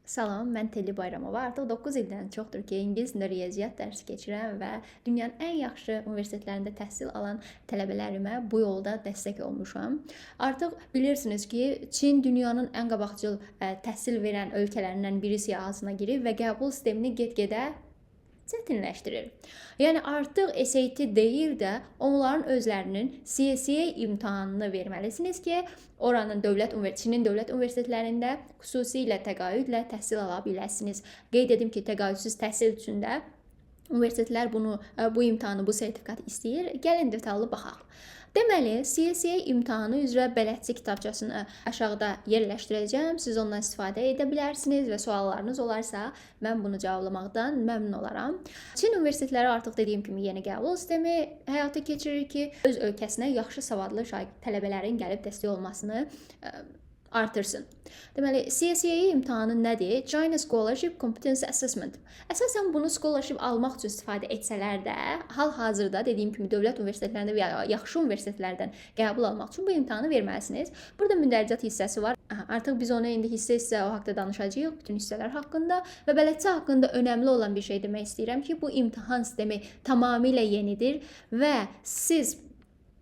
Salam, mən Telli Bayramova. Artıq 9 ildən çoxdur ki, ingilis dilində riyaziyyat dərsi keçirəm və dünyanın ən yaxşı universitetlərində təhsil alan tələbələrimə bu yolda dəstək olmuşam. Artıq bilirsiniz ki, Çin dünyanın ən qabaqcıl təhsil verən ölkələrindən biri siyahısına girib və qəbul sistemini get-gedə çətinləşdirir. Yəni artıq SAT deyil də onların özlərinin CSA imtahanını verməlisiniz ki, oranın dövlət Çinin dövlət universitetlərində xüsusilə təqaüdlə təhsil ala biləsiniz. Qeyd edim ki, təqaüdsüz təhsil üçün də universitetlər bu imtahanı, bu sertifikatı istəyir. Gəlin detallı baxaq. Deməli, CSA imtahanı üzrə bələdçi kitabçasını aşağıda yerləşdirəcəm. Siz ondan istifadə edə bilərsiniz və suallarınız olarsa, mən bunu cavablamaqdan məmnun olaram. Çin universitetləri artıq dediyim kimi yeni qəbul sistemi həyata keçirir ki, öz ölkəsinə yaxşı savadlı tələbələrin gəlib dəstək olmasını artırsın. Deməli, CSA imtahanı nədir? China Scholarship Competence Assessment. Əsasən bunu scholarship almaq üçün istifadə etsələr də, hal-hazırda dediyim kimi dövlət universitetlərində və ya yaxşı universitetlərdən qəbul almaq üçün bu imtahanı verməlisiniz. Burada mündəricat hissəsi var. Aha, artıq biz onu indi hissə-hissə o haqda danışacağıq, bütün hissələr haqqında və bələdçi haqqında önəmli olan bir şey demək istəyirəm ki, bu imtahan sistemi tamamilə yenidir və siz,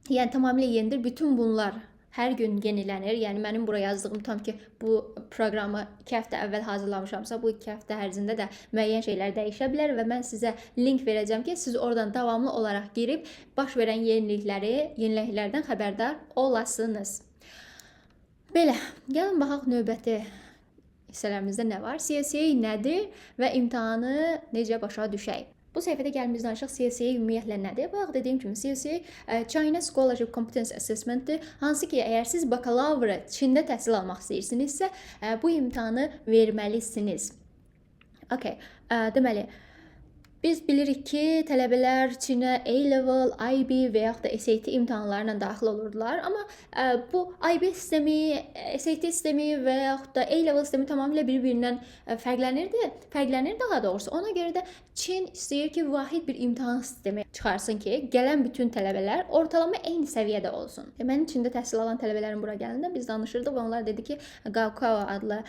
yəni tamamilə yenidir. Bütün bunlar hər gün yenilənir. Yəni mənim bura yazdığım tam ki, bu proqramı 2 həftə əvvəl hazırlamışamsa, bu 2 həftə ərzində də müəyyən şeylər dəyişə bilər və mən sizə link verəcəm ki, siz oradan davamlı olaraq girib baş verən yeniliklərdən xəbərdar olasınız. Belə, gəlin baxaq növbəti hissələrimizdə nə var? CSA nədir və imtahanı necə başa düşək? Bu səhifədə gəlin biz danışaq CSA ümumiyyətlə nədir? Bayaq dediyim kimi CSA China Scholarship Competence Assessment-dir. Hansı ki, əgər siz bakalavra Çində təhsil almaq istəyirsinizsə, bu imtahanı verməlisiniz. Okay, deməli, biz bilirik ki, tələbələr Çinə A-level, IB və yaxud da SAT imtahanları ilə daxil olurdular. Amma bu IB sistemi, SAT sistemi və yaxud da A-level sistemi tamamilə bir-birindən fərqlənirdi. Fərqlənir daha doğrusu. Ona görə də Çin istəyir ki, vahid bir imtahan sistemi çıxarsın ki, gələn bütün tələbələr ortalama eyni səviyyədə olsun. Mənim Çində təhsil alan tələbələrim bura gələndə biz danışırdıq və onlar dedi ki, Gaokao adlı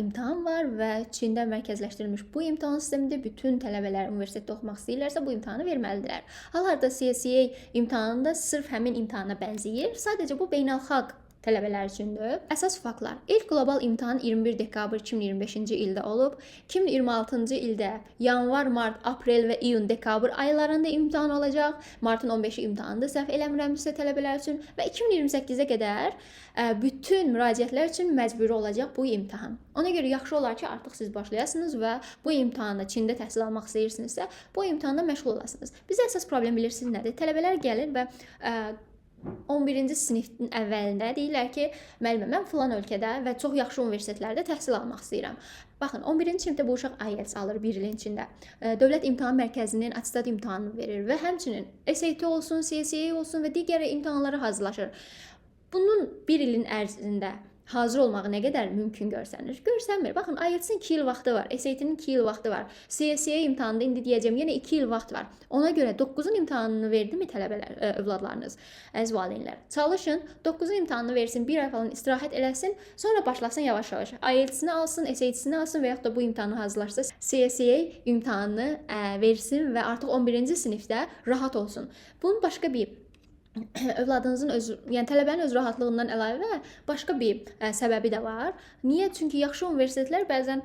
imtahan var və Çində mərkəzləşdirilmiş bu imtahan sistemində bütün tələbələr universitetdə oxumaq istəyirlərsə bu imtahanı verməlidirlər. Hal-hazırda CSA imtahanı da sırf həmin imtahana bənzəyir. Sadəcə bu beynəlxalq tələbələr üçündür. Əsas faktlar. İlk qlobal imtahan 21 dekabr 2025-ci ildə olub. 2026-cı ildə yanvar, mart, aprel və iyun, dekabr aylarında imtahan olacaq. Martın 15-i imtahandır, səhv eləmirəmsə tələbələr üçün və 2028-ə qədər bütün müraciətlər üçün məcburi olacaq bu imtahan. Ona görə yaxşı olar ki, artıq siz başlayasınız və bu imtahanda Çində təhsil almaq istəyirsinizsə, bu imtahanda məşğul olasınız. Bizə əsas problem bilirsiniz nədir? Tələbələr gəlir və 11-ci sinifin əvvəlində deyirlər ki, müəllimə, mən filan ölkədə və çox yaxşı universitetlərdə təhsil almaq istəyirəm. Baxın, 11-ci sinifdə bu uşaq IELTS alır bir ilin içində. Dövlət İmtahan Mərkəzinin attestat imtahanını verir və həmçinin SAT olsun, CSA olsun və digər imtahanlara hazırlaşır. Bunun bir ilin ərzində hazır olmağı nə qədər mümkün görsənir? Görsənmir. Baxın, IELTS-in 2 il vaxtı var, SAT-nin 2 il vaxtı var. CSA imtahanında indi deyəcəm, yenə 2 il vaxt var. Ona görə 9-un imtahanını verdimi tələbələr, övladlarınız, əziz valideynlər? Çalışın, 9-un imtahanını versin, bir ay falan istirahət eləsin, sonra başlasın yavaş-yavaş. IELTS-ini alsın, SAT-sini alsın və yaxud da bu imtahanı hazırlaşsa, CSA imtahanını versin və artıq 11-ci sinifdə rahat olsun. Bunun başqa bir övladınızın öz, yəni tələbənin öz rahatlığından əlavə başqa bir səbəbi də var. Niyə? Çünki yaxşı universitetlər bəzən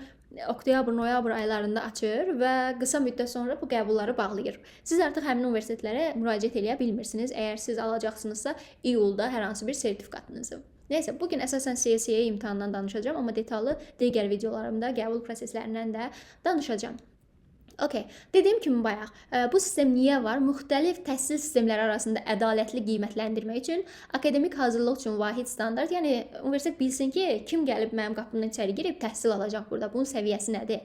oktyabr, noyabr aylarında açır və qısa müddət sonra bu qəbulları bağlayır. Siz artıq həmin universitetlərə müraciət eləyə bilmirsiniz, əgər siz alacaqsınızsa iyulda hər hansı bir sertifikatınızı. Nəysə, bugün əsasən CSA imtahanından danışacağam, amma detallı digər videolarımda qəbul proseslərindən də danışacağam. Okay, dediyim kimi bayaq, bu sistem niyə var? Müxtəlif təhsil sistemləri arasında ədalətli qiymətləndirmək üçün, akademik hazırlıq üçün vahid standart, yəni universitet bilsin ki, kim gəlib mənim qapımdan içəri girib təhsil alacaq burada, bunun səviyyəsi nədir?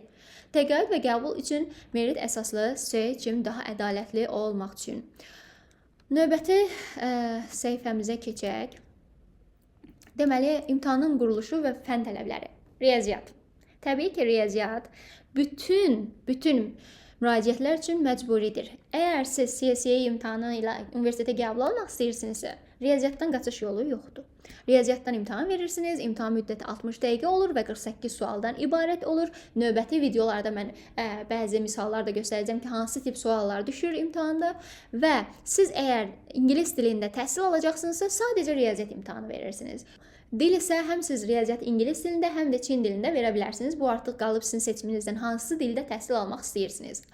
Təqaüd və qəbul üçün merit əsaslı seçim daha ədalətli olmaq üçün. Növbəti səhifəmizə keçək. Deməli, imtahanın quruluşu və fən tələbləri. Riyaziyyat. Təbii ki, riyaziyyat bütün müraciətlər üçün məcburidir. Əgər siz CSA imtahanı ilə universitetə qəbul olmaq istəyirsinizsə, Riyaziyyatdan qaçış yolu yoxdur. Riyaziyyatdan imtahan verirsiniz. İmtahan müddəti 60 dəqiqə olur və 48 sualdan ibarət olur. Növbəti videolarda mən bəzi misallar da göstərəcəm ki, hansı tip suallar düşür imtahanda və siz əgər ingilis dilində təhsil alacaqsınızsa, sadəcə riyaziyyat imtahanı verirsiniz. Dil isə həm siz riyaziyyat ingilis dilində, həm də Çin dilində verə bilərsiniz. Bu artıq qalıb sizin seçiminizdən, hansı dildə təhsil almaq istəyirsiniz.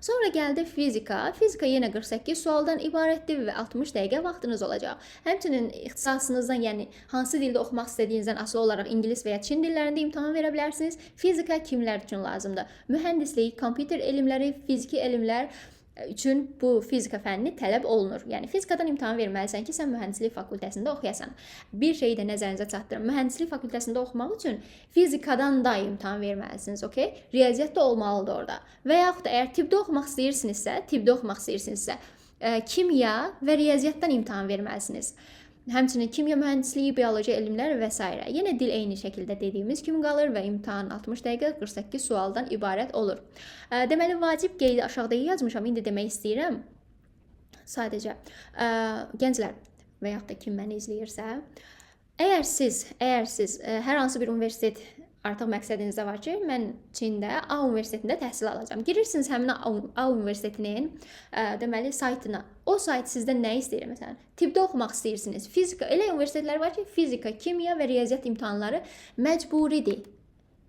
Sonra gəldi fizika. Fizika yenə 48 sualdan ibarətdir və 60 dəqiqə vaxtınız olacaq. Həmçinin ixtisasınızdan, yəni hansı dildə oxumaq istədiyinizdən asılı olaraq ingilis və ya Çin dillərində imtahan verə bilərsiniz. Fizika kimlər üçün lazımdır? Mühəndislik, kompüter elmləri, fiziki elmlər üçün bu fizika fənni tələb olunur. Yəni fizikadan imtahan verməlisən ki, sən mühəndislik fakültəsində oxuyasan. Bir şeyi də nəzərinizə çatdırım. Mühəndislik fakültəsində oxumaq üçün fizikadan da imtahan verməlisiniz, okey? Riyaziyyat da olmalıdır orada. Və yaxud da əgər tibbdə oxumaq istəyirsinizsə, kimya və riyaziyyatdan imtahan verməlisiniz. Həmçinin kimya mühəndisliyi, bioloji elmlər və s. Yenə dil eyni şəkildə dediyimiz kimi qalır və imtahan 60 dəqiqə 48 sualdan ibarət olur. Deməli, vacib qeydi aşağıda yazmışam. İndi demək istəyirəm. Sadəcə gənclər və yaxud da kim məni izləyirsə, əgər siz hər hansı bir universitet artıq məqsədinizdə var ki, mən Çində A universitetində təhsil alacağam. Girirsiniz həmin A universitetinin deməli saytına. O sayt sizdən nə istəyir məsələn? Tibbdə oxumaq istəyirsiniz. Fizika, elə universitetlər var ki, fizika, kimya və riyaziyyat imtahanları məcburidir.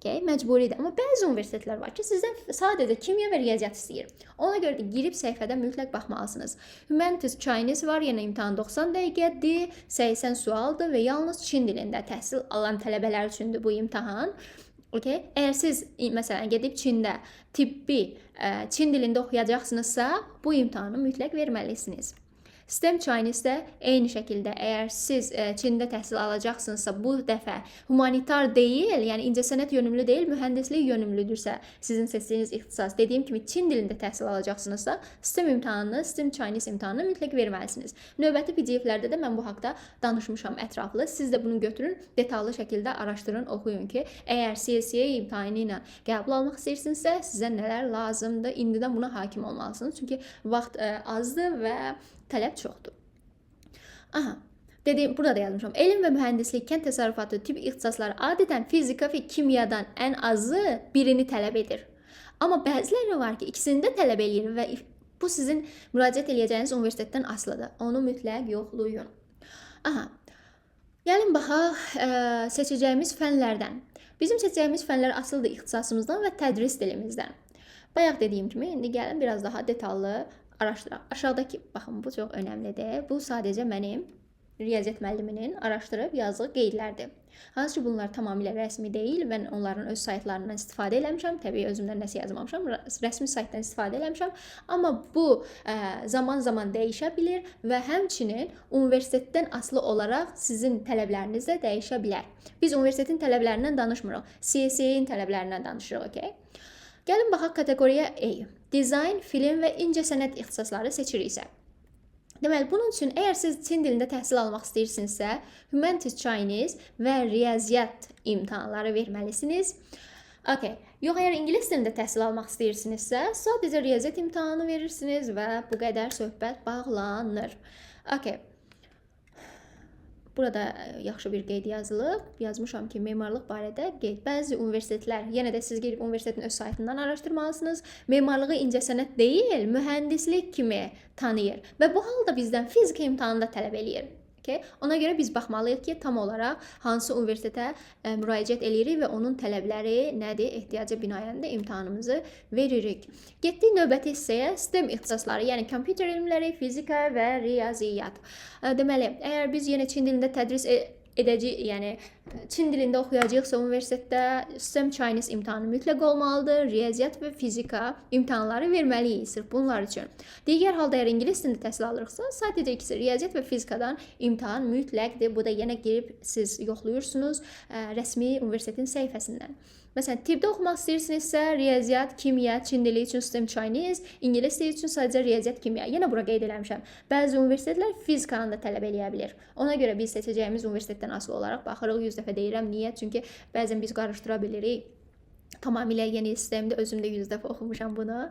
Okay, məcburidir. Amma bəzi universitetlər var ki, sizdən sadəcə kimya və riyaziyyat istəyir. Ona görə də girib səhifədə mütləq baxmalısınız. Humanities Chinese var, yenə imtahan 90 dəqiqədir, 80 sualdır və yalnız Çin dilində təhsil alan tələbələr üçündür bu imtahan. Okay? Əgər siz məsələn gedib Çində tibbi Çin dilində oxuyacaqsınızsa, bu imtahanı mütləq verməlisiniz. STEM Chinese-də eyni şəkildə əgər siz Çində təhsil alacaqsınızsa, bu dəfə humanitar deyil, yəni incəsənət yönümlü deyil, mühəndislik yönümlüdürsə, sizin seçdiyiniz ixtisas, dediyim kimi Çin dilində təhsil alacaqsınızsa, STEM imtahanını, STEM Chinese imtahanını mütləq verməlisiniz. Növbəti PDF-lərdə də mən bu haqda danışmışam ətraflı. Siz də bunu götürün, detallı şəkildə araşdırın, oxuyun ki, əgər CSA imtahanı ilə qəbul almaq istəyirsinizsə, sizə nələr lazımdır, indidən buna hakim olmalısınız. Çünki vaxt azdır və tələb çoxdur. Aha, dediyim, burada da yazmışam. Elm və mühəndislik, kənd təsərrüfatı, tibb ixtisasları adətən fizika və kimyadan ən azı birini tələb edir. Amma bəziləri var ki, ikisini də tələb eləyir və bu sizin müraciət eləyəcəyiniz universitetdən asılıdır. Onu mütləq yoxlayın. Aha, gəlin baxaq seçəcəyimiz fənlərdən. Bizim seçəcəyimiz fənlər asılıdır ixtisasımızdan və tədris dilimizdən. Bayaq dediyim kimi, indi gəlin biraz daha detallı araşdıraq. Aşağıdakı, baxın, bu çox önəmlidir. Bu sadəcə mənim riyaziyyat müəlliminin araşdırıb yazdığı qeydlərdir. Hansı ki, bunlar tamamilə rəsmi deyil. Mən onların öz saytlarından istifadə eləmişəm. Təbii özümdən nəsə yazmamışam. Rəsmi saytdan istifadə eləmişəm. Amma bu zaman-zaman dəyişə bilir və həmçinin universitetdən asılı olaraq sizin tələbləriniz də dəyişə bilər. Biz universitetin tələblərindən danışmırıq. CSA-nin tələblərindən danışırıq, okey? Gəlin baxaq kateqoriya A. Dizayn, film və incəsənət ixtisasları seçiriksə. Deməli, bunun üçün əgər siz Çin dilində təhsil almaq istəyirsinizsə, Humanities Chinese və riyaziyyat imtahanları verməlisiniz. Okay. Yox, əgər ingilis dilində təhsil almaq istəyirsinizsə, sadəcə riyaziyyat imtahanı verirsiniz və bu qədər söhbət bağlanır. Okay. Burada yaxşı bir qeyd yazılıb. Yazmışam ki, memarlıq barədə qeyd. Bəzi universitetlər, yenə də siz girib universitetin öz saytından araşdırmalısınız. Memarlığı incəsənət deyil, mühəndislik kimi tanıyır və bu halda bizdən fizika imtahanı da tələb eləyir. Okay? Ona görə biz baxmalıyıq ki, tam olaraq hansı universitetə müraciət eləyirik və onun tələbləri nədir, ehtiyaca binaən də imtahanımızı veririk. Getdik növbəti hissəyə, STEM ixtisasları, yəni kompüter elmləri, fizika və riyaziyyat. Deməli, əgər biz yenə Çin dilində tədris edəcəyik, yəni Çin dilində oxuyacağıqsa universitetdə STEM Chinese imtahanı mütləq olmalıdır. Riyaziyyat və fizika imtahanları verməliyik sırf bunlar üçün. Digər halda əgər ingilis dilində təhsil alırıqsa, sadəcə ikisi riyaziyyat və fizikadan imtahan mütləqdir. Bu da yenə girib siz yoxlayırsınız rəsmi universitetin səhifəsindən. Məsələn, tibbdə oxumaq istəyirsinizsə, riyaziyyat, kimya, Çin dili üçün STEM Chinese, ingilis dili üçün sadəcə riyaziyyat, kimya. Yenə bura qeyd eləmişəm. Bəzi universitetlər fizikanı da tələb eləyə bilər. Ona görə biz seçəcəyimiz universitetdən asılı olaraq baxırıq. 100 dəfə deyirəm. Niyə? Çünki bəzən biz qarışdıra bilirik. Tamamilə yeni sistemdə özüm də 100 dəfə oxumuşam bunu.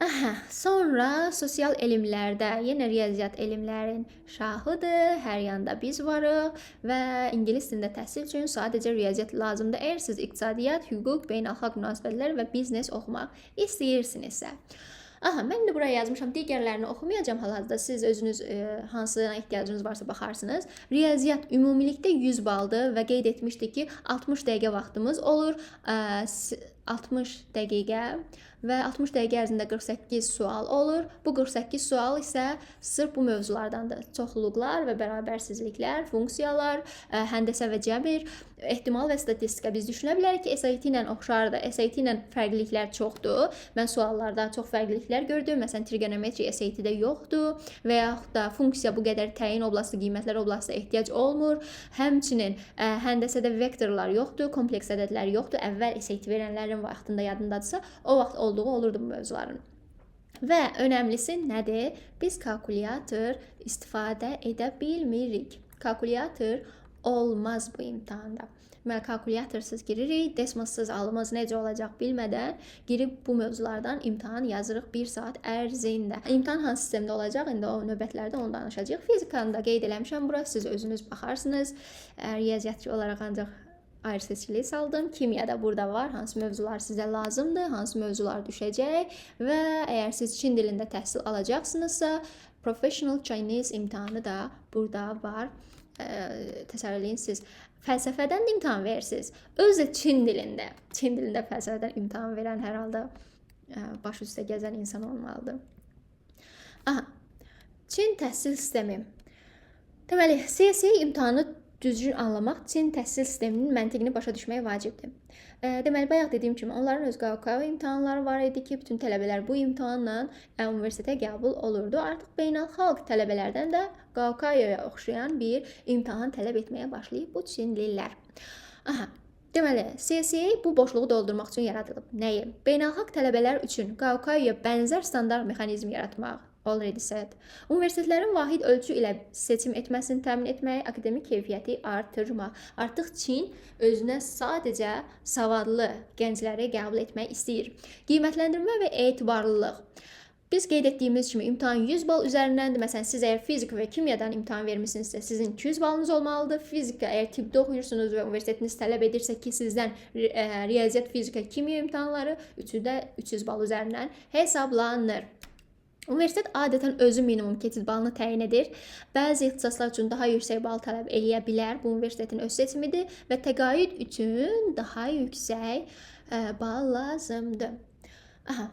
Aha, sonra sosial elmlərdə yenə riyaziyyat elmlərin şahıdır. Hər yanda biz varıq və ingilis dilində təhsil üçün sadəcə riyaziyyat lazımdır. Əgər siz iqtisadiyyat, hüquq, beynəlxalq münasibətlər və biznes oxumaq istəyirsinizsə. Aha, mən də buraya yazmışam. Digərlərini oxumayacağam hal-hazırda. Siz özünüz hansına ehtiyacınız varsa baxarsınız. Riyaziyyat ümumilikdə 100 baldır və qeyd etmişdik ki, 60 dəqiqə vaxtımız olur. 60 dəqiqə və 60 dəqiqə ərzində 48 sual olur. Bu 48 sual isə sırf bu mövzulardandır. Çoxluqlar və bərabərsizliklər, funksiyalar, həndəsə və cəbir, ehtimal və statistika. Biz düşünə bilərik ki, SAT ilə oxşardır. SAT ilə fərqliliklər çoxdur. Mən suallarda çox fərqliliklər gördüm. Məsələn, trigonometri SAT-də yoxdur və yaxud da funksiya bu qədər təyin oblasti, qiymətlər oblasti ehtiyac olmur. Həmçinin həndəsədə vektorlar yoxdur, kompleks ədədlər yoxdur. Əvvəl SAT verənlərin vaxtında yadındadırsa, o vaxt olduğu olurdu bu mövzuların. Və önəmlisi nədir? Biz kalkulyator istifadə edə bilmirik. Kalkulyator olmaz bu imtahanda. Deməli, kalkulyatorsuz giririk, desmassız alımız necə olacaq bilmədən girib bu mövzulardan imtahan yazırıq 1 saat ərzində. İmtahan hansı sistemdə olacaq? İndi o növbətlərdə onu danışacağıq. Fizikanı da qeyd eləmişəm bura, siz özünüz baxarsınız. Riyaziyyatçı olaraq ancaq ayrı seçkiliyi saldım. Kimya da burada var. Hansı mövzular sizə lazımdır, hansı mövzular düşəcək və əgər siz Çin dilində təhsil alacaqsınızsa, Professional Chinese imtahanı da burada var. Təsəvvür eləyin, siz fəlsəfədən də imtahan verirsiniz. Özü də Çin dilində. Çin dilində fəlsəfədən imtahan verən hər halda baş üstə gəzən insan olmalıdır. Aha. Çin təhsil sistemi. Deməli, CSA imtahanı düzgün anlamaq Çin təhsil sisteminin məntiqini başa düşmək vacibdir. Deməli, bayaq dediyim kimi, onların öz Gaokao imtahanları var idi ki, bütün tələbələr bu imtahanla universitetə qəbul olurdu. Artıq beynəlxalq tələbələrdən də Gaokaoya oxşayan bir imtahan tələb etməyə başlayıb bu Çinlilər. Aha. Deməli, CSA bu boşluğu doldurmaq üçün yaradılıb. Nəyi? Beynəlxalq tələbələr üçün Gaokaoya bənzər standart mexanizm yaratmaq. Already said. Universitetlərin vahid ölçü ilə seçim etməsini təmin etmək, akademik keyfiyyəti artırmaq. Artıq Çin özünə sadəcə savadlı gəncləri qəbul etmək istəyir. Qiymətləndirmə və etibarlılıq. Biz qeyd etdiyimiz kimi imtahan 100 bal üzərindəndir. Məsələn, siz əgər fizika və kimyadan imtahan vermisinizsə, sizin 200 balınız olmalıdır. Fizika, əgər tibbdə oxuyursunuz və universitetiniz tələb edirsə ki, sizdən riyaziyyat, fizika, kimya imtahanları üçü də 300 bal üzərindən hesablanır. Universitet adətən özü minimum keçid balını təyin edir. Bəzi ixtisaslar üçün daha yüksək bal tələb eləyə bilər. Bu universitetin öz seçimidir və təqaüd üçün daha yüksək bal lazımdır. Aha.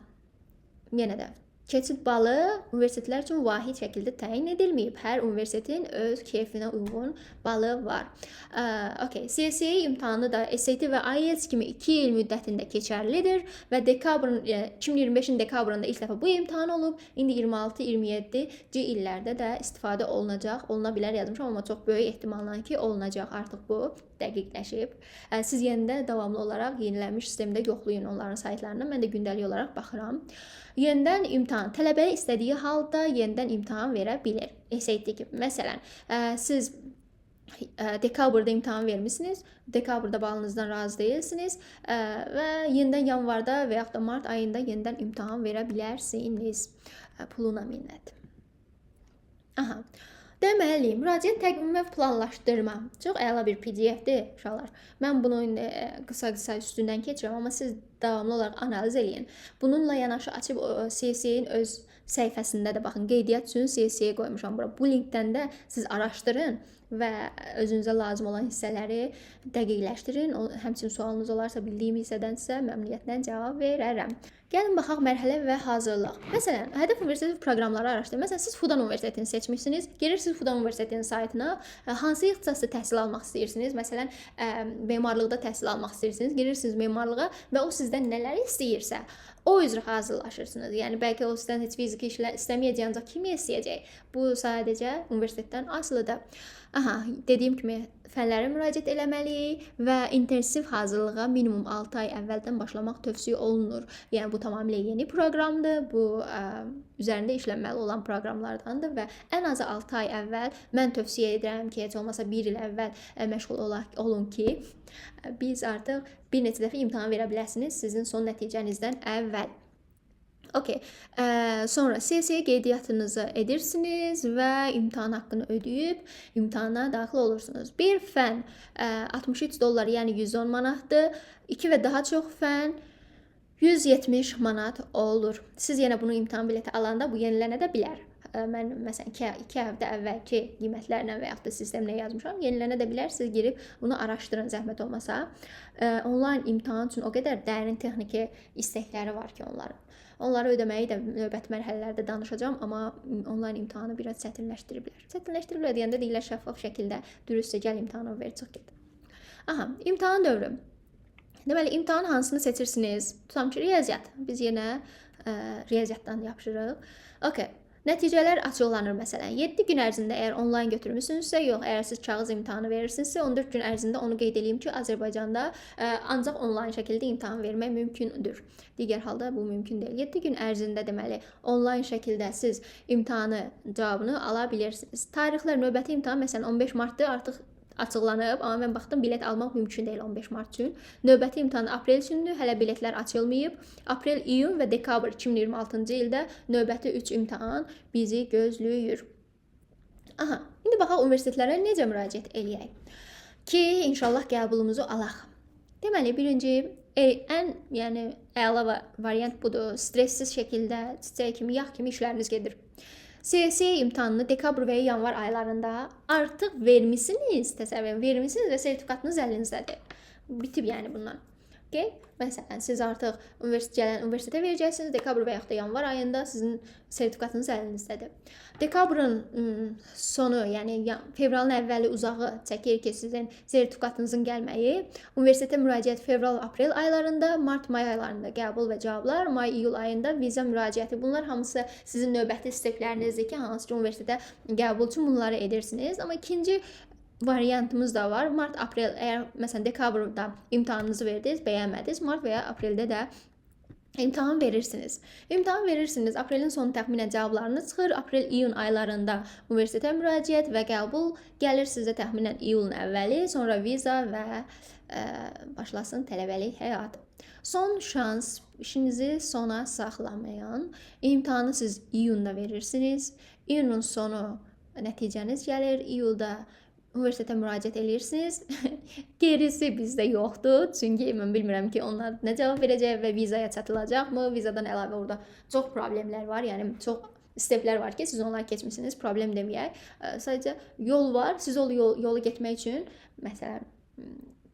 Yenə də keçid balı universitetlər üçün vahid şəkildə təyin edilməyib. Hər universitetin öz keyfinə uyğun balı var. Okay, CSA imtahanı da SAT və IELTS kimi 2 il müddətində keçərlidir və dekabrın 2025-in dekabrında ilk dəfə bu imtahan olub. İndi 26-27-ci illərdə də istifadə olunacaq, oluna bilər yazmışam, amma çox böyük ehtimalla ki, olunacaq, artıq bu dəqiqləşib. Siz yenə də davamlı olaraq yenilənmiş sistemdə yoxlayın onların saytlarını. Mən də gündəlik olaraq baxıram. Yenidən imtahan. Tələbə istədiyi halda yenidən imtahan verə bilir. SAT kimi. Məsələn, siz dekabrda imtahan vermisiniz. Dekabrda balınızdan razı deyilsiniz və yenidən yanvarda və yaxud da mart ayında yenidən imtahan verə bilərsiniz. Puluna minnət. Aha. Deməli, müraciət təqvimi və planlaşdırma. Çox əla bir PDF-dir uşaqlar. Mən bunu indi qısa-qısa üstündən keçirəm, amma siz davamlı olaraq analiz eləyin. Bununla yanaşı açıb CSA-nin öz səhifəsində də baxın. Qeydiyyat üçün CSA qoymuşam bura. Bu linkdən də siz araşdırın və özünüzə lazım olan hissələri dəqiqləşdirin. Həmçinin sualınız olarsa bildiyim hissədən sizə məmnuniyyətlə cavab verərəm. Gəlin baxaq mərhələ və hazırlıq. Məsələn, hədəf universiteti proqramları araşdırın. Məsələn, siz Fudan Universitetini seçmisiniz. Girirsiniz Fudan Universitetinin saytına. Hansı ixtisasda təhsil almaq istəyirsiniz? Məsələn, memarlıqda təhsil almaq istəyirsiniz. Girirsiniz memarlığa və o sizdən nələri istəyirsə, o üzrə hazırlaşırsınız. Yəni bəlkə o sizdən heç fiziki işlər istəməyəcək, ancaq kimya istəyəcək. Bu sadəcə universitetdən asılıdır. Aha, dediyim kimi fənlərə müraciət eləməliyik və intensiv hazırlığa minimum 6 ay əvvəldən başlamaq tövsiyə olunur. Yəni bu tamamilə yeni proqramdır. Bu üzərində işlənməli olan proqramlardandır və ən azı 6 ay əvvəl mən tövsiyə edirəm ki, heç olmasa 1 il əvvəl məşğul olun ki, biz artıq bir neçə dəfə imtahan verə biləsiniz sizin son nəticənizdən əvvəl. Okay. Sonra CSA qeydiyyatınızı edirsiniz və imtahan haqqını ödəyib imtahana daxil olursunuz. Bir fən 63 dollar, yəni 110 manatdır. 2 və daha çox fən 170 manat olur. Siz yenə bunu imtahan bileti alanda bu yenilənə də bilər. Mən məsələn 2 həftə əvvəlki qiymətlərlə və yaxud da sistemlə yazmışam. Yenilənə də bilər. Siz girib bunu araşdırın zəhmət olmasa. Onlayn imtahan üçün o qədər dərin texniki istəkləri var ki onların. Onları ödəməyi də növbəti mərhələlərdə danışacağam, amma onlayn imtahanı biraz çətinləşdiriblər. Çətinləşdiriblər deyəndə deyirlər şəffaf şəkildə dürüstcə gəl imtahanı ver, çıx get. Aha, imtahan dövrü. Deməli, imtahan hansını seçirsiniz? Tutam ki, riyaziyyat. Biz yenə riyaziyyatdan yapışırıq. Okay. Nəticələr açıqlanır məsələn. 7 gün ərzində əgər onlayn götürmüsünüzsə, yox, əgər siz kağız imtahanı verirsinizsə, 14 gün ərzində onu qeyd eləyim ki, Azərbaycanda ancaq onlayn şəkildə imtahan vermək mümkündür. Digər halda bu mümkün deyil. 7 gün ərzində deməli, onlayn şəkildə siz imtahanı cavabını ala bilirsiniz. Tarixlər, növbəti imtahan məsələn 15 martdır, artıq açıqlanıb, amma mən baxdım bilet almaq mümkün deyil 15 mart üçün. Növbəti imtahan aprel üçündür, hələ biletlər açılmayıb. Aprel, iyun və dekabr 2026-cı ildə növbəti 3 imtahan bizi gözləyir. Aha, indi baxaq universitetlərə necə müraciət eləyək ki, inşallah qəbulumuzu alaq. Deməli, birinci ən, yəni əla variant budur. Stressiz şəkildə çiçək kimi, yağ kimi işləriniz gedir. CSA imtahanını dekabr və yanvar aylarında artıq vermisiniz, təsəvvür edin, vermisiniz və sertifikatınız əlinizdədir. Bitib yəni bundan. Okay? Məsələn, siz artıq universitetə verəcəksiniz, dekabr və yaxud da yanvar ayında sizin sertifikatınız əlinizdədir. Dekabrın sonu, yəni fevralın əvvəli uzağı çəkir ki, sizin sertifikatınızın gəlməyi. Universitetə müraciət fevral, aprel aylarında, mart, may aylarında qəbul və cavablar, may, iyul ayında viza müraciəti. Bunlar hamısı sizin növbəti steplərinizdir ki, hansı ki universitetə qəbul üçün bunları edirsiniz. Amma ikinci variantımız da var. Mart, aprel, əgər məsələn dekabrda imtahanınızı verdiniz, bəyənmədiniz, mart və ya apreldə də imtahan verirsiniz. İmtahan verirsiniz. Aprelin sonu təxminən cavablarınız çıxır. Aprel, iyun aylarında universitetə müraciət və qəbul gəlir sizə təxminən iyulun əvvəli, sonra viza və başlasın tələbəlik həyatı. Son şans, işinizi sona saxlamayın. İmtahanı siz iyunda verirsiniz. İyunun sonu nəticəniz gəlir. İyulda universitetə müraciət eləyirsiniz. Gerisi bizdə yoxdur. Çünki mən bilmirəm ki, onlar nə cavab verəcək və vizaya çatılacaqmı? Vizadan əlavə orada çox problemlər var. Yəni çox steplər var ki, siz onları keçmisiniz, problem deməyək. Sadəcə yol var. Siz o yolu getmək üçün məsələn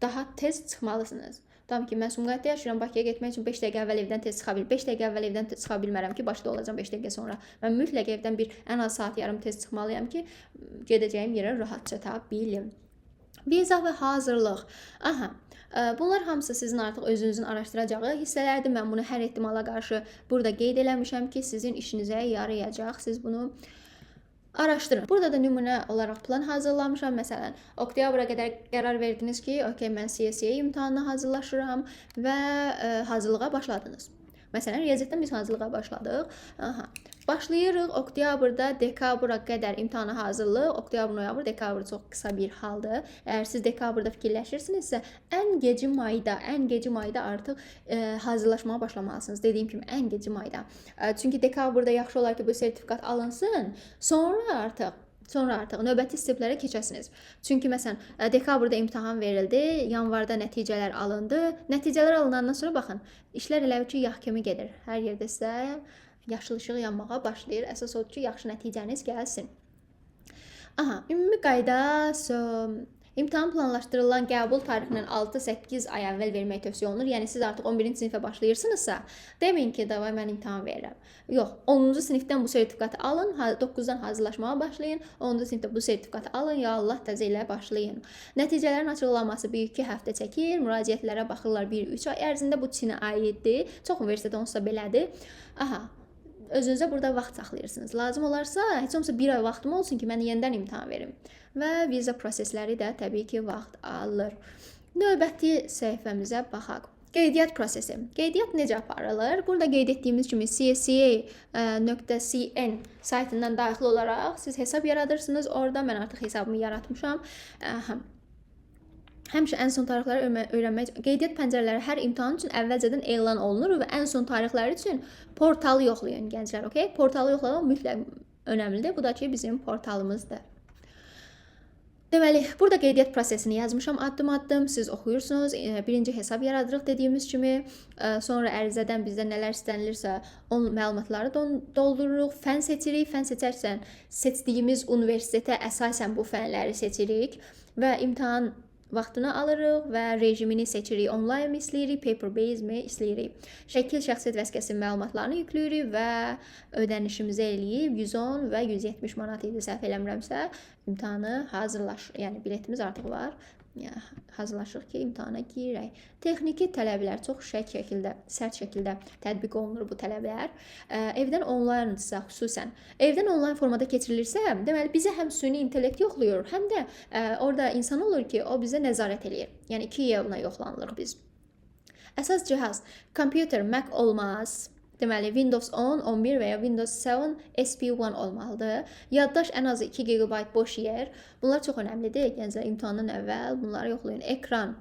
daha tez çıxmalısınız. Tam ki, mən Sumqayıtda yaşayıram, Bakıya getmək üçün 5 dəqiqə əvvəl evdən tez çıxa bil. 5 dəqiqə əvvəl evdən çıxa bilmərəm ki, Bakıda olacağam 5 dəqiqə sonra. Mən mütləq evdən bir ən az saat yarım tez çıxmalıyam ki, gedəcəyim yerə rahat çata bilim. Viza və hazırlıq. Aha. Bunlar hamısı sizin artıq özünüzün araşdıracağı hissələrdir. Mən bunu hər ehtimala qarşı burada qeyd eləmişəm ki, sizin işinizə yarayacaq. Siz bunu araşdırın. Burada da nümunə olaraq plan hazırlamışam. Məsələn, oktyabra qədər qərar verdiniz ki, okey, mən CSA imtahanına hazırlaşıram və hazırlığa başladınız. Məsələn, riyaziyyatdan biz hazırlığa başladıq. Aha. Başlayırıq oktyabrda dekabra qədər imtahana hazırlıq. Oktyabr, noyabr, dekabr çox qısa bir haldır. Əgər siz dekabrda fikirləşirsinizsə, ən geci mayda artıq hazırlaşmağa başlamalısınız. Dediyim kimi, ən geci mayda. Çünki dekabrda yaxşı olar ki, bu sertifikat alınsın. Sonra artıq növbəti steplərə keçəsiniz. Çünki məsələn, dekabrda imtahan verildi, yanvarda nəticələr alındı. Nəticələr alınandan sonra baxın, işlər elə ki, yağ kimi gedir. Hər yerdə sizə yaşıl işıq yanmağa başlayır. Əsas odur ki, yaxşı nəticəniz gəlsin. Aha, ümumi qayda, imtahan planlaşdırılan qəbul tarixindən 6-8 ay əvvəl vermək tövsiyə olunur. Yəni siz artıq 11-ci sinifə başlayırsınızsa, deməyin ki, davay mən imtahan verirəm. Yox, 10-cu sinifdən bu sertifikatı alın, 9-dan hazırlaşmağa başlayın, 10-cu sinifdə bu sertifikatı alın, ya Allah təzə ilə başlayın. Nəticələrin açıqlanması 1-2 həftə çəkir, müraciətlərə baxırlar 1-3 ay ərzində, bu Çinə aiddir. Çox universitet onsuz da belədir. Aha. Özünüzə burada vaxt saxlayırsınız. Lazım olarsa, heç olmasa bir ay vaxtım olsun ki, mən yenidən imtahan verim. Və viza prosesləri də təbii ki, vaxt alır. Növbəti səhifəmizə baxaq. Qeydiyyat prosesi. Qeydiyyat necə aparılır? Burada qeyd etdiyimiz kimi csa.cn saytından daxil olaraq siz hesab yaradırsınız. Orada mən artıq hesabımı yaratmışam. Aha. Həmişə ən son tarixləri öyrənmək, qeydiyyat pəncərələri hər imtahan üçün əvvəlcədən elan olunur və ən son tarixləri üçün portalı yoxlayın gənclər, okey? Portalı yoxlamaq mütləq önəmlidir. Bu da ki, bizim portalımızdır. Deməli, burada qeydiyyat prosesini yazmışam addım-addım. Siz oxuyursunuz. Birinci hesab yaradırıq dediyimiz kimi. Sonra ərizədən bizdə nələr istənilirsə, onun məlumatları doldururuq. Fən seçirik. Fən seçərsən seçdiyimiz universitetə əsasən bu fənləri seçirik və imtahan vaxtını alırıq və rejimini seçirik. Onlayn mı istəyirik, paper based mi istəyirik. Şəkil, şəxsiyyət vəsiqəsinin məlumatlarını yükləyirik və ödənişimizi eləyib 110 və 170 manat idi səhv eləmirəmsə, imtahanı hazırlaş, yəni biletimiz artıq var. Yəni, hazırlaşırıq ki, imtahana girək. Texniki tələblər çox şəkildə, sərt şəkildə tətbiq olunur bu tələblər. Evdən onlaynsa, xüsusən evdən onlayn formada keçirilirsə, deməli bizə həm süni intellekt yoxlayır, həm də orada insan olur ki, o bizə nəzarət eləyir. Yəni iki yolla yoxlanılırıq biz. Əsas cihaz kompüter Mac olmaz. Deməli Windows 10, 11 və ya Windows 7 SP1 olmalıdır. Yaddaş ən azı 2 GB boş yer. Bunlar çox önəmlidir. Gənclər, imtahandan əvvəl bunları yoxlayın. Ekran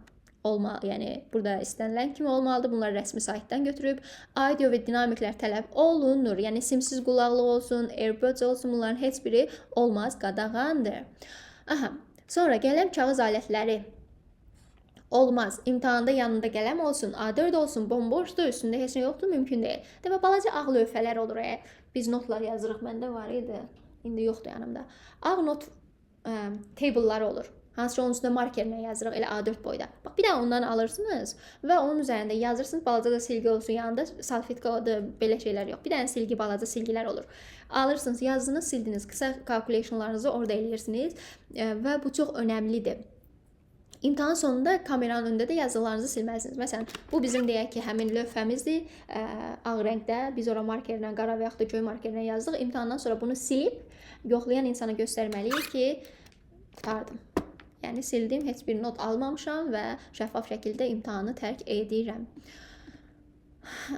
olma, yəni burada istənilən kimi olmalıdır. Bunlar rəsmi saytdan götürüb. Audio və dinamiklər tələb olunur. Yəni simsiz qulaqlıq olsun, AirPods olsun, bunların heç biri olmaz, qadağandır. Aha. Sonra qələm, kağız alətləri olmaz. İmtahanda yanında qələm olsun, A4 olsun, bomboşdur, üstündə heç nə yoxdur, mümkün deyil. Demə balaca ağ lövhələr olur. Biz notlar yazırıq, məndə var idi. İndi yoxdur yanımda. Ağ not table'ları olur. Hansı ki onun üstündə markerlə yazırıq, elə A4 boyda. Bax, bir dənə ondan alırsınız və onun üzərində yazırsınız, balaca da silgi olsun, yanında salfetkadır, belə şeylər yox. Bir dənə silgi, balaca silgilər olur. Alırsınız, yazdınız, sildiniz, qısa calculationlarınızı orada eləyirsiniz və bu çox önəmlidir. İmtahan sonunda kameranın önündə də yazılarınızı silməlisiniz. Məsələn, bu bizim deyək ki, həmin lövhəmizdir, ağ rəngdə. Biz ora markerlə, qara və yaxud da göy markerlə yazdıq. İmtahandan sonra bunu silib yoxlayan insana göstərməliyik ki, qurtardım. Yəni sildim, heç bir not almamışam və şəffaf şəkildə imtahanı tərk edirəm.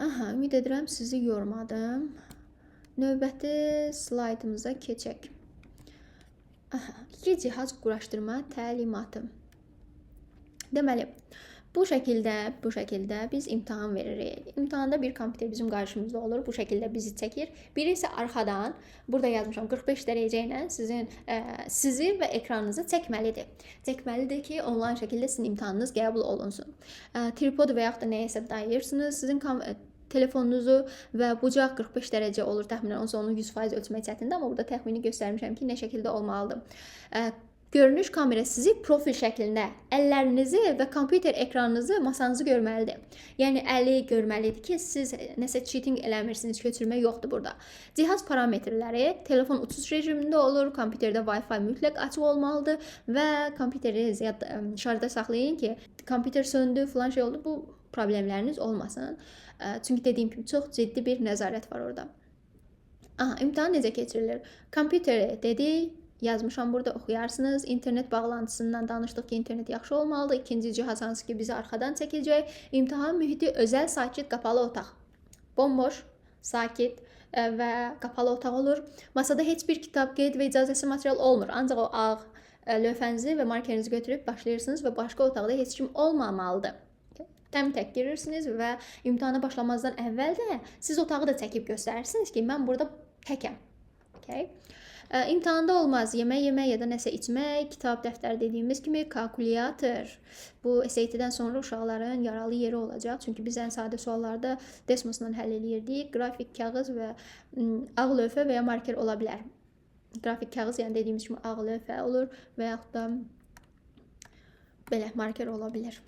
Aha, ümid edirəm sizi yormadım. Növbəti slaydımıza keçək. Aha, iki cihaz quraşdırma təlimatı. Deməli, bu şəkildə biz imtahan veririk. İmtahanda bir kompüter bizim qarşımızda olur. Bu şəkildə bizi çəkir. Biri isə arxadan, burada yazmışam 45 dərəcə ilə sizin sizi və ekranınızı çəkməlidir. Çəkməlidir ki, onlayn şəkildə sizin imtahanınız qəbul olunsun. Tripod və yaxud da nəyəsə dayayırsınız. Sizin telefonunuzu və bucaq 45 dərəcə olur təxminən. Onsuz onu 100% ölçmək çətindir, amma burada təxmini göstərmişəm ki, nə şəkildə olmalıdır. Görünüş kamera sizi profil şəklində, əllərinizi və kompüter ekranınızı, masanızı görməlidir. Yəni əli görməlidir ki, siz nəsə cheating eləmirsiniz, köçürmə yoxdur burada. Cihaz parametrləri: telefon uçuş rejimində olur, kompüterdə Wi-Fi mütləq açıq olmalıdır və kompüteri şarjda saxlayın ki, kompüter söndü, falan şey oldu, bu problemləriniz olmasın. Çünki dediyim kimi çox ciddi bir nəzarət var orada. Aha, imtahan necə keçirilir? Kompüteri dedik, yazmışam burada, oxuyarsınız. İnternet bağlantısından danışdıq ki, internet yaxşı olmalıdır. İkinci cihaz hansı ki bizi arxadan çəkəcək. İmtahan mühiti özəl, sakit, qapalı otaq. Bomboş, sakit və qapalı otaq olur. Masada heç bir kitab, qeyd və icazəsi material olmur. Ancaq o ağ lövhənizi və markerinizi götürüb başlayırsınız və başqa otaqda heç kim olmamalıdır. Təm tək girirsiniz və imtahana başlamazdan əvvəl də siz otağı da çəkib göstərirsiniz ki, mən burada təkəm. Okay? İmtahanda olmaz yemək yemək ya da nəsə içmək, kitab, dəftər dediyimiz kimi, kalkulyator. Bu SAT-dən sonra uşaqların yaralı yeri olacaq. Çünki biz ən sadə suallarda Desmosla həll eləyirdik. Qrafik kağız və ağ lövhə və ya marker ola bilər. Qrafik kağız, yəni dediyimiz kimi ağ lövhə olur və yaxud da belə marker ola bilər.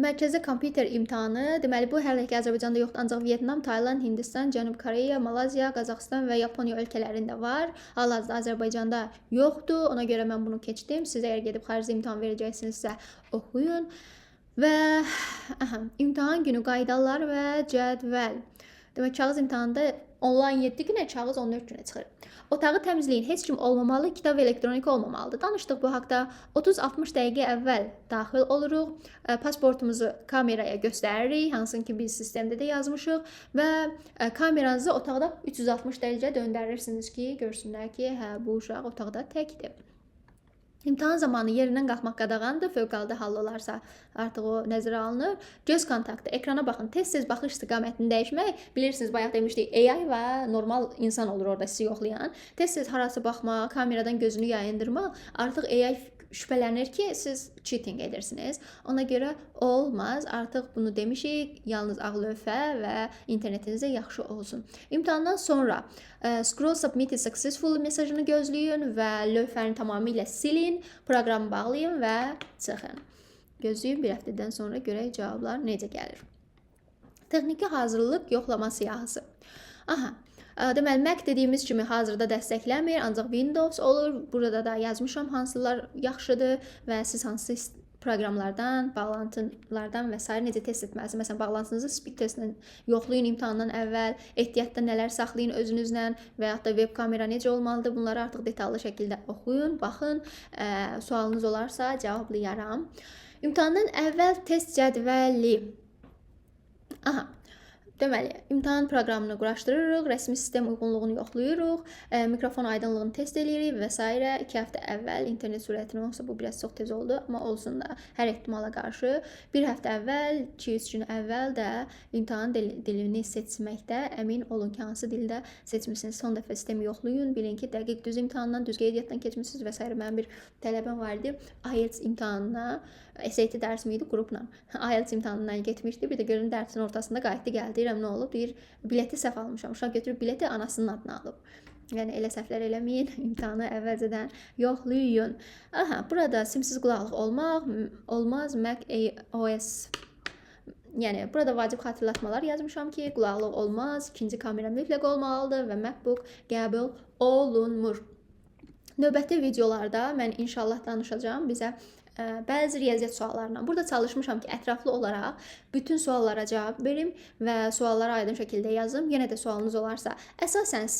Mərkəzdə kompüter imtahanı, deməli bu hələ ki Azərbaycanda yoxdur, ancaq Vyetnam, Tayland, Hindistan, Cənub Koreya, Malayziya, Qazaxıstan və Yaponiya ölkələrində var. Hal-hazırda Azərbaycanda yoxdur. Ona görə mən bunu keçdim. Siz əgər gedib xaricdə imtahan verəcəksinizsə, oxuyun. Və aha, imtahan günü qaydalar və cədvəl. Demək, kağız imtahanında onlayn 7 günə, kağız 14 günə çıxır. Otağı təmizləyin. Heç kim olmamalı, kitab və elektronika olmamalıdır. Danışdıq bu haqda. 30-60 dəqiqə əvvəl daxil oluruq. Pasportumuzu kameraya göstəririk, hansını ki biz sistemdə də yazmışıq və kameranızı otaqda 360 dərəcə döndərirsiniz ki, görsünlər ki, hə bu uşaq otaqda təkdir. İmtahan zamanı yerindən qalxmaq qadağandır. Fövqəladə hal olarsa artıq o nəzərə alınır. Göz kontaktı, ekrana baxın. Tez-tez baxış istiqamətini dəyişmək. Bilirsiniz, bayaq demişdik, AI və normal insan olur orada sizi yoxlayan. Tez-tez harasa baxmaq, kameradan gözünü yayındırmaq, artıq AI şübhələnir ki, siz cheating edirsiniz. Ona görə olmaz. Artıq bunu demişik. Yalnız ağ lövhə və internetinizə yaxşı olsun. İmtahandan sonra scroll submitted successfully mesajını gözləyin və lövhəni tamamilə silin, proqramı bağlayın və çıxın. Gözləyin, bir həftədən sonra görək cavablar necə gəlir. Texniki hazırlıq yoxlama siyahısı. Aha. Deməli, Mac dediyimiz kimi hazırda dəstəkləmir, ancaq Windows olur. Burada da yazmışam hansılar yaxşıdır və siz hansı proqramlardan, bağlantılardan və sair necə test etməlisiniz. Məsələn, bağlantınızı speed testlə yoxlayın imtahandan əvvəl, ehtiyatda nələr saxlayın özünüzlə və yaxud da web kamera necə olmalıdır, bunları artıq detallı şəkildə oxuyun, baxın. Sualınız olarsa cavablayaram. İmtahandan əvvəl test cədvəli. Aha. Deməli, imtahan proqramını quraşdırırıq, rəsmi sistem uyğunluğunu yoxlayırıq, mikrofon aydınlığını test eləyirik və s. 2 həftə əvvəl internet sürətini olsa bu biraz çox tez oldu, amma olsun da hər ehtimala qarşı bir həftə əvvəl, 2-3 gün əvvəl də imtahan dilini seçməkdə əmin olun ki, hansı dildə seçmisiniz. Son dəfə sistemi yoxlayın, bilin ki, dəqiq düz imtahandan, düz qeydiyyatdan keçmisiniz və s. Mənim bir tələbəm var idi. IELTS imtahanına SAT dərsim idi qrupla. IELTS imtahanından getmişdi. Bir də görüm dərsin ortasında qayıtdı gəldi. Deyirəm nə olub? Deyir, bileti səhv almışam. Uşaq götürüb bileti anasının adına alıb. Yəni elə səhvlər eləməyin. İmtahanı əvvəlcədən yoxlayın. Aha, burada simsiz qulaqlıq olmaz. Mac OS. Yəni burada vacib xatırlatmalar yazmışam ki, qulaqlıq olmaz, ikinci kamera mütləq olmalıdır və MacBook qəbul olunmur. Növbəti videolarda mən inşallah danışacağam bizə bəzi riyaziyyat suallarından. Burada çalışmışam ki, ətraflı olaraq bütün suallara cavab verim və sualları aydın şəkildə yazım. Yenə də sualınız olarsa, əsasən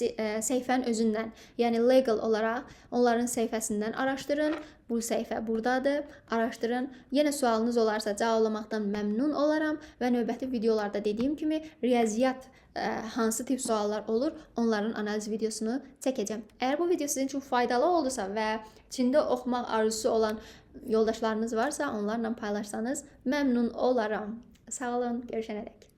səhifənin özündən, yəni legal olaraq onların səhifəsindən araşdırın. Bu səhifə burdadır. Araşdırın. Yenə sualınız olarsa cavablamaqdan məmnun olaram və növbəti videolarda dediyim kimi riyaziyyat hansı tip suallar olur, onların analiz videosunu çəkəcəm. Əgər bu video sizin üçün faydalı oldusa və Çində oxumaq arzusu olan yoldaşlarınız varsa, onlarla paylaşsanız məmnun olaram. Sağ olun, görüşənədək.